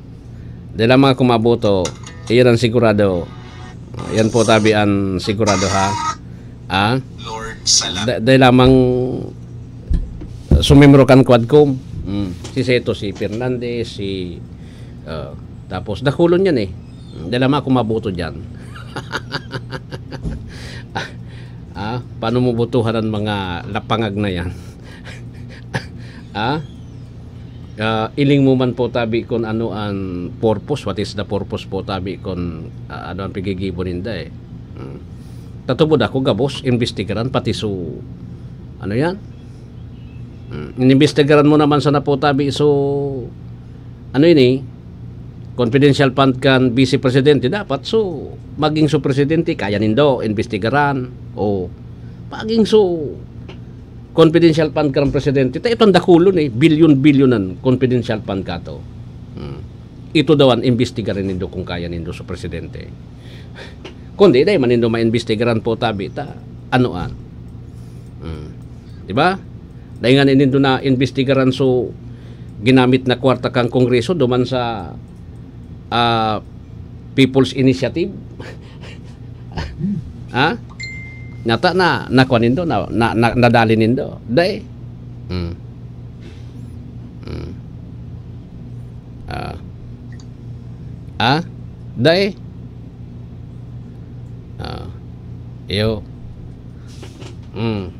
dahil lamang ako maboto, iyan ang sigurado. Yan po tabi an sigurado, ha? Ah? Lord, salamat. Da-, dahil lamang sumimro kan Quadcom. Mm. Si Seto, si Fernandez, si, ah, tapos dakulon yan, eh. Dahil lamang ako maboto dyan. Ah, paano mo botohan ang mga lapangag na yan? Ah? Ah, iling mo man po tabi kun ano an purpose, what is the purpose po tabi kun, ah, ano an pigigibo ninda, eh. Hmm. Tatubod ako gabos, imbestigaran pati su-, ano yan? Hmm. Inimbestigaran mo naman sana po tabi su-, ano ini, confidential fund kan Vice Presidente. Dapat su-, maging su Presidente, kaya nindo imbestigaran. O, maging su-, confidential fund kan Presidente. Ta itong dakulon eh, bilyon-bilyonan confidential fund kato. Hmm. Ito daw an imbestigaran nindo kung kaya nindo sa Presidente. Kundi dai man nindo maimbestigaran po tabi ta, ano an? Hmm. Di ba? Dai nga nindo na imbestigaran so ginamit na kwarta kan Kongreso duman sa, ah, People's Initiative. Ha? Nata na, nakuha nindo, na, na, na, nadali nindo. Dai. Hmm. Hmm. Ah. Ah? Dai. Ah. Iyo. Hmm.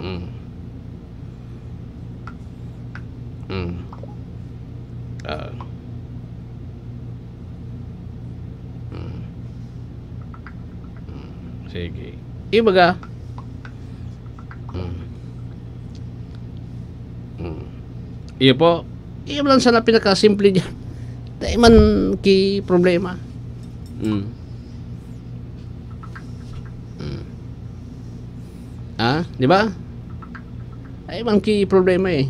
Hmm. Hmm. Ah. Hmm. Hmm. Sige. Ibaga. Hmm. Hmm. Iyo po. Iyo lang sana pinakasimple diyan. Dai man ki problema. Hmm. Hmm. Ah, di ba? Dai man ki problema eh.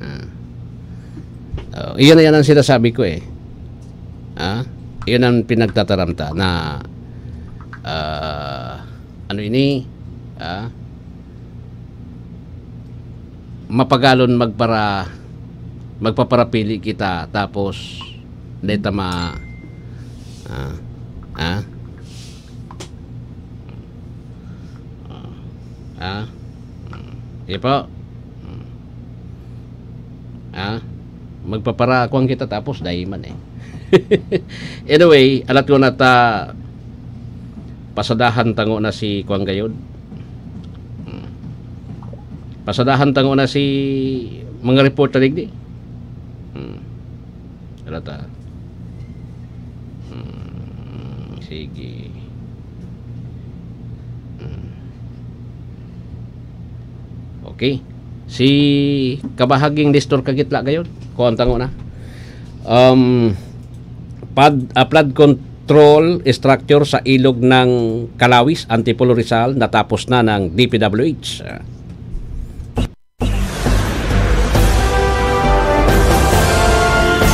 Ah. Oh, iyan na yan ang sinasabi ko eh. Ah, iyan ang pinagtataram ta na, ah, ano ini? Ah, mapagalon magpara-, magpaparapili kita tapos dai ta ma-, ah, ah, ah, ah, di po? Ah, magpaparakuan kita tapos dai man eh. Anyway, alat ko na ta pasadahan tango na si kuan gayod. Hmm. Pasadahan tango na si mga reporter digdi. Hmm. Alat ah. Hmm, sige. Hmm. Okay. Si kabahaging Nestor Kagitla gayon. Kuan tango na. Um, pad-, ah, flood control structure sa ilog ng Kalawis, Antipolo, Rizal, natapos na ng D P W H.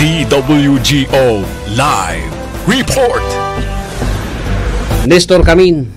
D W G O Live Report. Nestor Camin.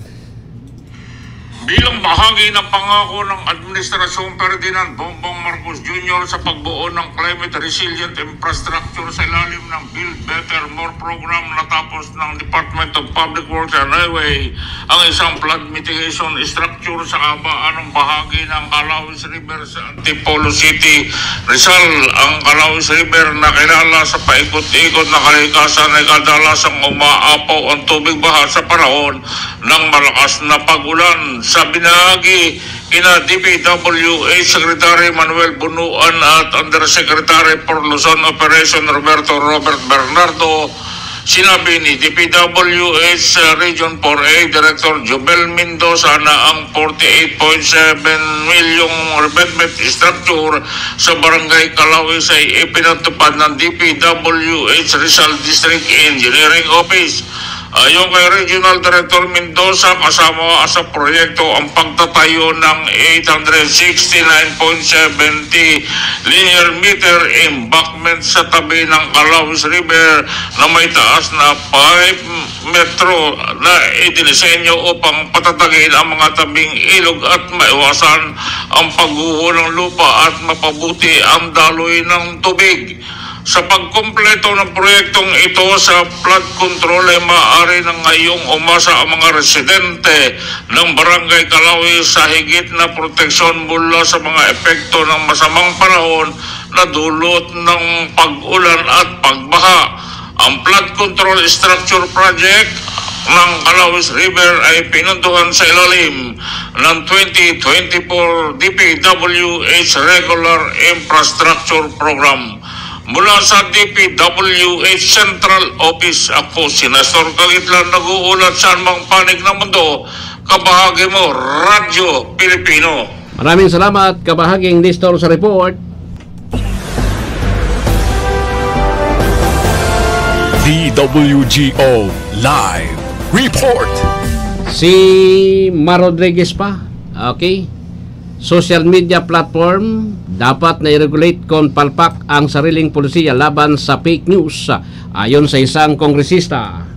Bilang bahagi ng pangako ng Administrasyong Ferdinand Bongbong Marcos Junior sa pagbuo ng climate resilient infrastructure sa ilalim ng Build Better More program, natapos ng Department of Public Works and Highway ang isang flood mitigation structure sa kahabaan ng bahagi ng Calawis River sa Antipolo City, Rizal. Ang Calawis River na kilala sa paikot-ikot na kalikasan ay kadalasang umaapaw ang tubig baha sa panahon ng malakas na pag-ulan. Sa binahagi kina D P W H Secretary Manuel Bunuan at Undersecretary for Luzon Operation Roberto Robert Bernardo, sinabi ni D P W H Region four A Director Jobel Mendoza na ang forty-eight point seven milyong revetment structure sa Barangay Calawis ay ipinatupad ng D P W H Rizal District Engineering Office. Ayon kay Regional Director Mendoza, kasama sa proyekto ang pagtatayo ng eight hundred sixty-nine point seventy linear meter embankment sa tabi ng Calawis River na may taas na five metro na idinisenyo upang patatagin ang mga tabing ilog at maiwasan ang pagguho ng lupa at mapabuti ang daloy ng tubig. Sa pagkumpleto ng proyektong ito sa flood control ay maaari na ngayong umasa ang mga residente ng Barangay Calawis sa higit na proteksyon mula sa mga epekto ng masamang panahon na dulot ng pag-ulan at pagbaha. Ang flood control structure project ng Calawis River ay pinuntuhan sa ilalim ng twenty twenty-four D P W H Regular Infrastructure Program. Mula sa D P W H Central Office, ako si Nestor Kagitlan, nag-uulat sa anumang panig ng mundo. Kabahagi mo, Radyo Pilipino. Maraming salamat, Kabahaging Nestor, sa report. D W G O Live Report. Si Mar Rodriguez pa. Okay. Social media platform, dapat na i-regulate kon palpak ang sariling polisiya laban sa fake news, ayon sa isang kongresista.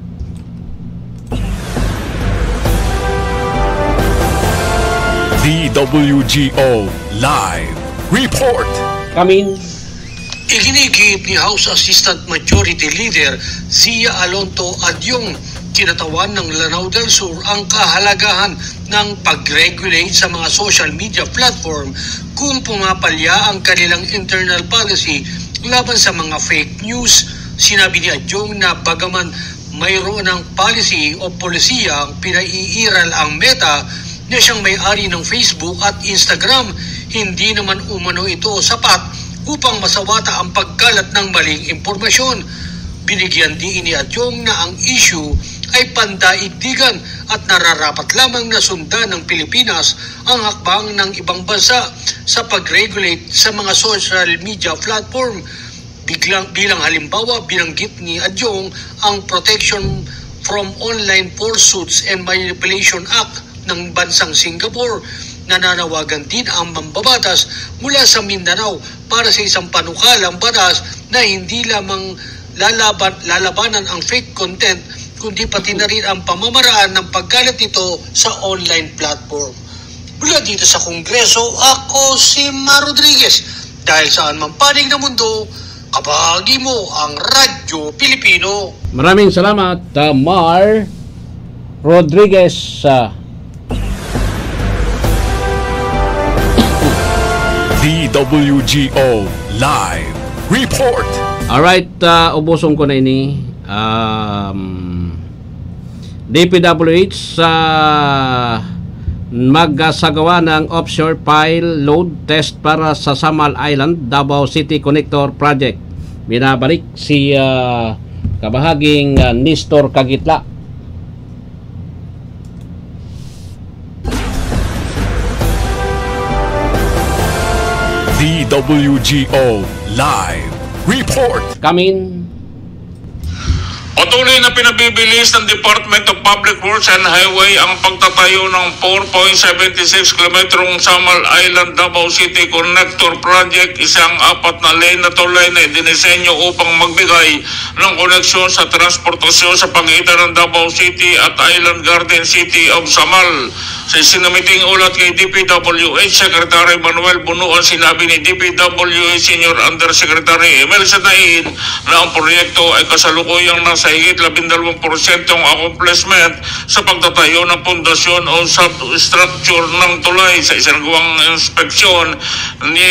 D W G O Live Report. Kamin. Iginigiit ni House Assistant Majority Leader Zia Alonto Adyong, kinatawan ng Lanao del Sur, ang kahalagahan ng pag-regulate sa mga social media platform kung pumapalya ang kanilang internal policy laban sa mga fake news. Sinabi ni Adyong na bagaman mayroon ng policy o polisiya ang pinaiiral ang Meta na siyang may-ari ng Facebook at Instagram, hindi naman umano ito sapat upang masawata ang pagkalat ng maling impormasyon. Binigyan diin ni Adyong na ang issue ay pandaigdigan at nararapat lamang na sundan ng Pilipinas ang hakbang ng ibang bansa sa pag-regulate sa mga social media platform. Biglang, bilang halimbawa, binanggit ni Adyong ang Protection from Online Falsehoods and Manipulation Act ng bansang Singapore. Nananawagan din ang mambabatas mula sa Mindanao para sa isang panukalang batas na hindi lamang lalaban, lalabanan ang fake content, kundi pati na rin ang pamamaraan ng pagkalat nito sa online platform. Mula dito sa Kongreso, ako si Mar Rodriguez. Dahil saan mang panig ng mundo, kabahagi mo ang Radyo Pilipino. Maraming salamat, uh, Mar Rodriguez. Uh, D W G O Live Report. Alright, uh, ubuson ko na ini. Um, D P W H sa magsagawa ng offshore pile load test para sa Samal Island, Davao City Connector Project. Binabalik si, ah, kabahaging, ah, Nestor Kagitla. D W G O Live Report. Kamin. Patuloy na pinabibilis ng Department of Public Works and Highway ang pagtatayo ng four point seven six kilometrong Samal Island Davao City Connector Project, isang apat na lane na tulay na idinisenyo upang magbigay ng koneksyon sa transportasyon sa pagitan ng Davao City at Island Garden City of Samal. Sa isinumiting ulat kay D P W H Secretary Manuel Bunuan, sinabi ni D P W H Senior Undersecretary Emil Satayin na ang proyekto ay kasalukuyang nasa higit labindalawang porsyentong accomplishment sa pagtatayo ng pundasyon o substructure ng tulay. Sa isinagawang inspeksyon ni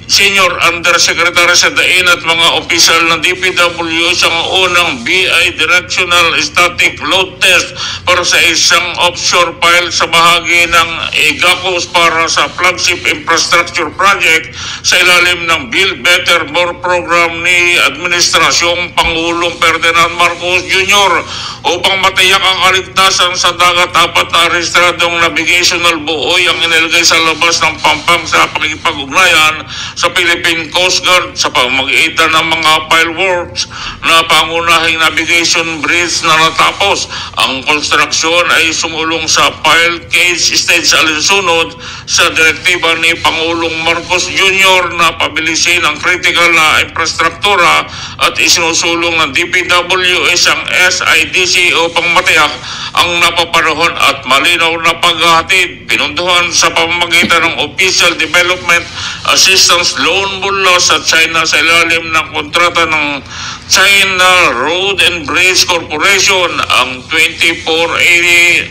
Senior Undersecretary Satayin at mga opisyal ng D P W H ang unang B I directional static load test para sa isang offshore pile sa bahagi ng Igacos para sa flagship infrastructure project sa ilalim ng Build Better More program ni Administrasyong Pangulong Ferdinand Marcos Junior. Upang matiyak ang kaligtasan sa dagat, apat na rehistradong navigational buoy ang inilagay sa labas ng pampang sa pakikipag-ugnayan sa Philippine Coast Guard sa pamamagitan ng mga pileworks na pangunahing navigation bridge na natapos. Ang konstruksyon ay sumulong sa pile cage stage alinsunod sa direktiba ni Pangulong Marcos Junior na pabilisin ang kritikal na infrastruktura at isinusulong ng D P W H ang S I D C upang matiyak ang napapanahon at malinaw na paghahatid. Pinuntuhan sa pamamagitan ng Official Development Assistance loan mula sa China sa ilalim ng kontrata ng China Road and Bridge Corporation ang twenty-four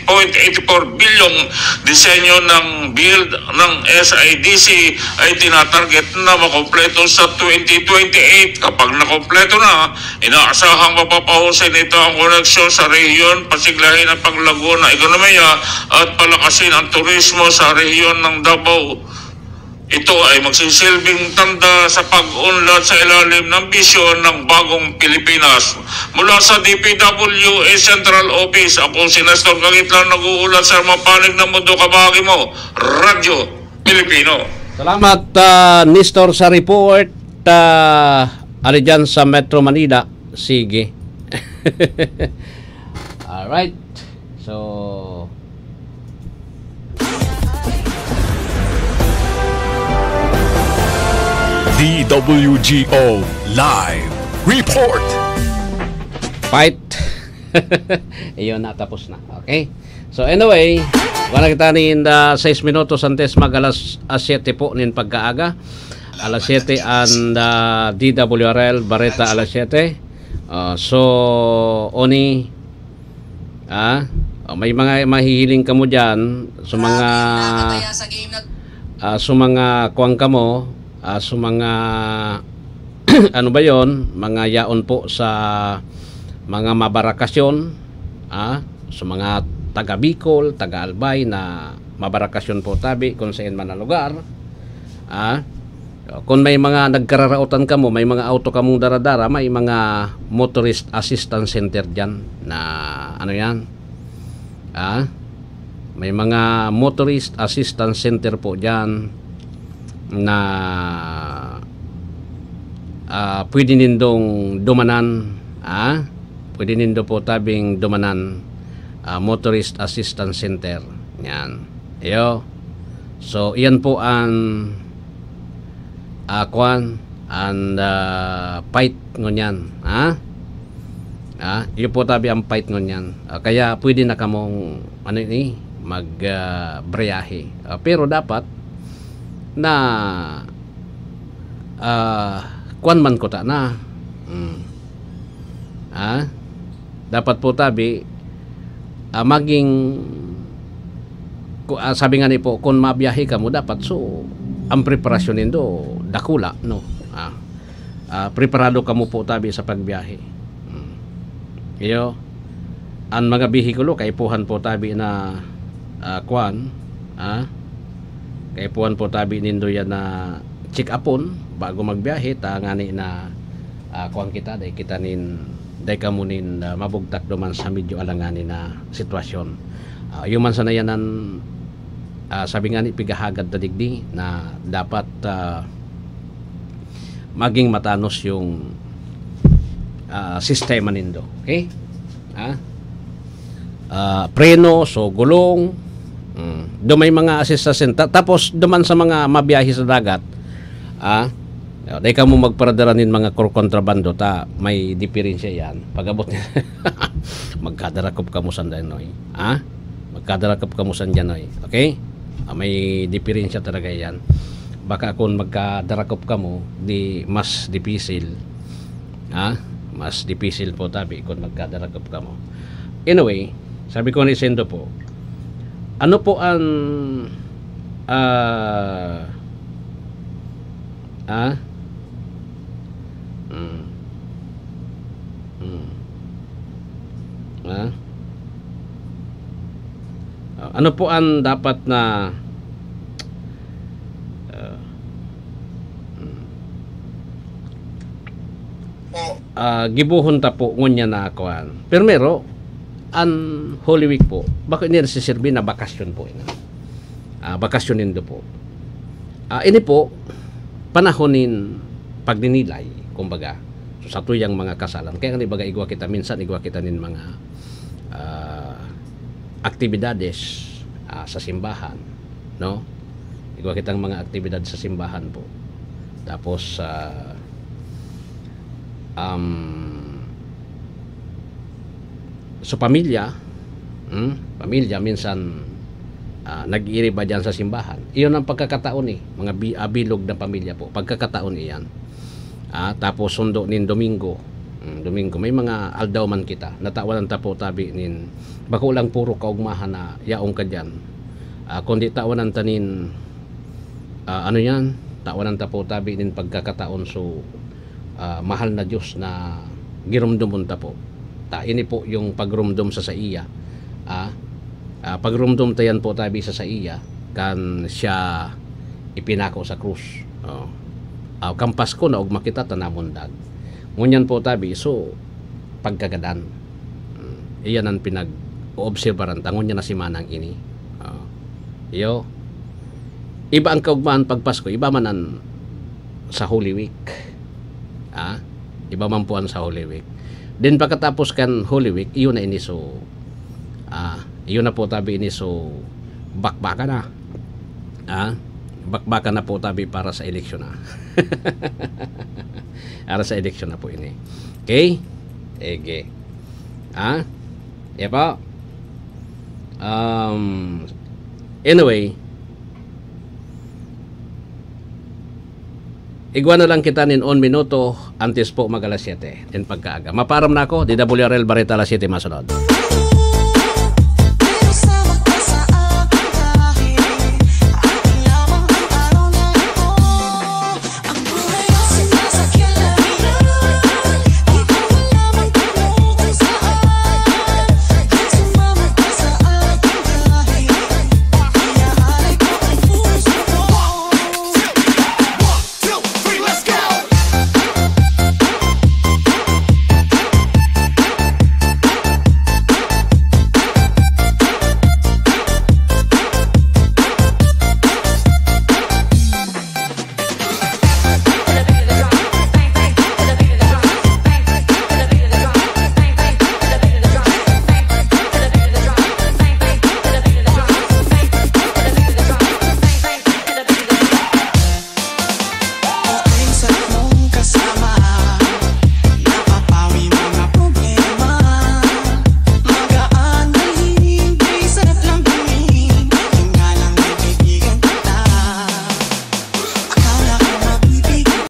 point eight four bilyong disenyo ng build ng S I D C ay tinatarget na makompleto sa twenty twenty-eight. Kapag nakompleto na, inaasahang mapapahusay nito ang koneksyon sa rehiyon, pasiglahin ang paglago ng ekonomiya at palakasin ang turismo sa rehiyon ng Davao. Ito ay magsisilbing tanda sa pag-unlad sa ilalim ng bisyon ng bagong Pilipinas. Mula sa D P W H Central Office, ako si Nestor Kagitlan, nag-uulat sa mga panig ng mundo, kabahagi mo, Radyo Pilipino. Salamat, ah, Nestor, sa report. Ah, ari dyan sa Metro Manila. Sige. Alright. So, D W G O Live Report. Fight. Iyon na, tapos na. Okay? So anyway, wala kita nin uh, sais minutos antes mag alas ah, siyete po nin pagkaaga. Alas siyete and uh, D W R L, Bareta alas siyete. Uh, so, Oni, ah, oh, may mga mahihiling kamo dyan. So, mga, ah, so, mga kuwang kamo, ah, so, mga, ano ba yon, mga yaon po sa mga mabarakasyon, ah, so, mga taga Bicol, taga Albay na mabarakasyon po tabi kung saan man na lugar, ah, kung may mga nagkararaotan kamo, may mga auto kamong daradara, may mga motorist assistance center dyan na ano yan, ah, may mga motorist assistance center po dyan na ah, pwede nindong dumanan, ah, pwede nindo po tabing dumanan, ah, motorist assistance center. Yan. Iyo. So, iyan po ang ah, kwan, and ah, fight ngunyan, ha? Ah, iyo po tabi ang fight ngunyan. Ah, kaya pwede na kamong ano ni mag ah, breyahe. Ah, pero dapat na ah, kwan man kuta na. Mm. Ah, dapat po tabi ah, maging ku- ah, sabi nga ni po, kung mabiyahe kamo dapat so ang preparasyon nindo dakula, no? Ah, ah, preparado kamo po tabi sa pagbiyahe. Mm. Iyo, ang mga bihikulo kaipuhan po tabi na ah, kwan, ah, kaipuhan po tabi nindo yan na check upon bago magbiyahe ta ngani na ah, kwan kita, dai kita nin dai kamo nin ah, mabugtak duman sa medyo alanganin na sitwasyon. Ah, iyo man sana yan ang ah, sabi nga ni pigahagad ta digdi na dapat ah, maging matanos yung ah, sistema nindo. Okay? Ha? Ah, preno, so gulong. Mm. Do may mga assist sa sinta. Tapos duman sa mga mabiyahe sa dagat, ah, dai kamo magparadara nin mga kor- kontrabando ta may diferensya yan. Pag-abot niya, magkadarakop kamo sandan, noy. Ha? Magkadarakop kamo sandan, noy. Okay? Ah, may diferensya talaga yan. Baka kung magkadarakop kamo, di mas dipisil. Ha? Mas dipisil po tabi kung magkadarakop kamo. Anyway, sabi ko ni Sendo po, ano po ang ah ah mm. Mm. Ah? Ah, ano po ang dapat na ah, mm. Ah, gibohon ta po ngunyan na kuan. Primero, an Holy Week po, bako ini nasisirbi na bakasyon po ini. Ah, bakasyon nindo po. Ah, ini po, panahon nin pagninilay, kumbaga, sa tuyang mga kasalan. Kaya nga, di baga, igwa kita, minsan igwa kita nin mga ah, aktibidades ah, sa simbahan, no? Igwa kitang mga aktibidad sa simbahan po. Tapos, ah, um, sa pamilya, hmm, pamilya, minsan ah, nag-iiriba diyan sa simbahan. Iyon ang pagkakataon, eh, mga bi-, ah, bilog na pamilya po. Pagkakataon iyan. Ah, tapos sundo nin Domingo. Mm, Domingo. May mga aldaw man kita. Natawan ta po tabi nin bako lang puro kaugmahan na yaong ka diyan. Ah, kundi tawan ta nin, ah, ano yan? Tawan ta po tabi nin pagkakataon. So, ah, mahal na Diyos na giromdomon ta po. Ta, ini po yung pagromdom sa saiya. Ah, ah, pagromdom ta yan po tabi sa saiya, kan siya ipinako sa krus. Oh. Ah, kan Pasko na ugma kita tanamondag. Ngunyan po tabi, so, pagkagadan. Mm, iyan ang pinag-oobserbaran ta ngunyan na simanang ini. Oh. Iyo, iba ang kaugmahan pag Pasko, iba man ang sa Holy Week. Ah, iba man po ang sa Holy Week. Then pagkatapos kan Holy Week, iyon na ini so, ah, iyon na po tabi ini so, bakbakan na. Ah, bakbakan na po tabi para sa eleksyon na. Para sa eleksyon na po ini. Okay? Ege. Ah? Iya po? Um, anyway, igwa na lang kita nin un minuto antes po mag alas siyete nin pagkaaga. Maparam na ako, D W R L Bareta, alas siyete masunod.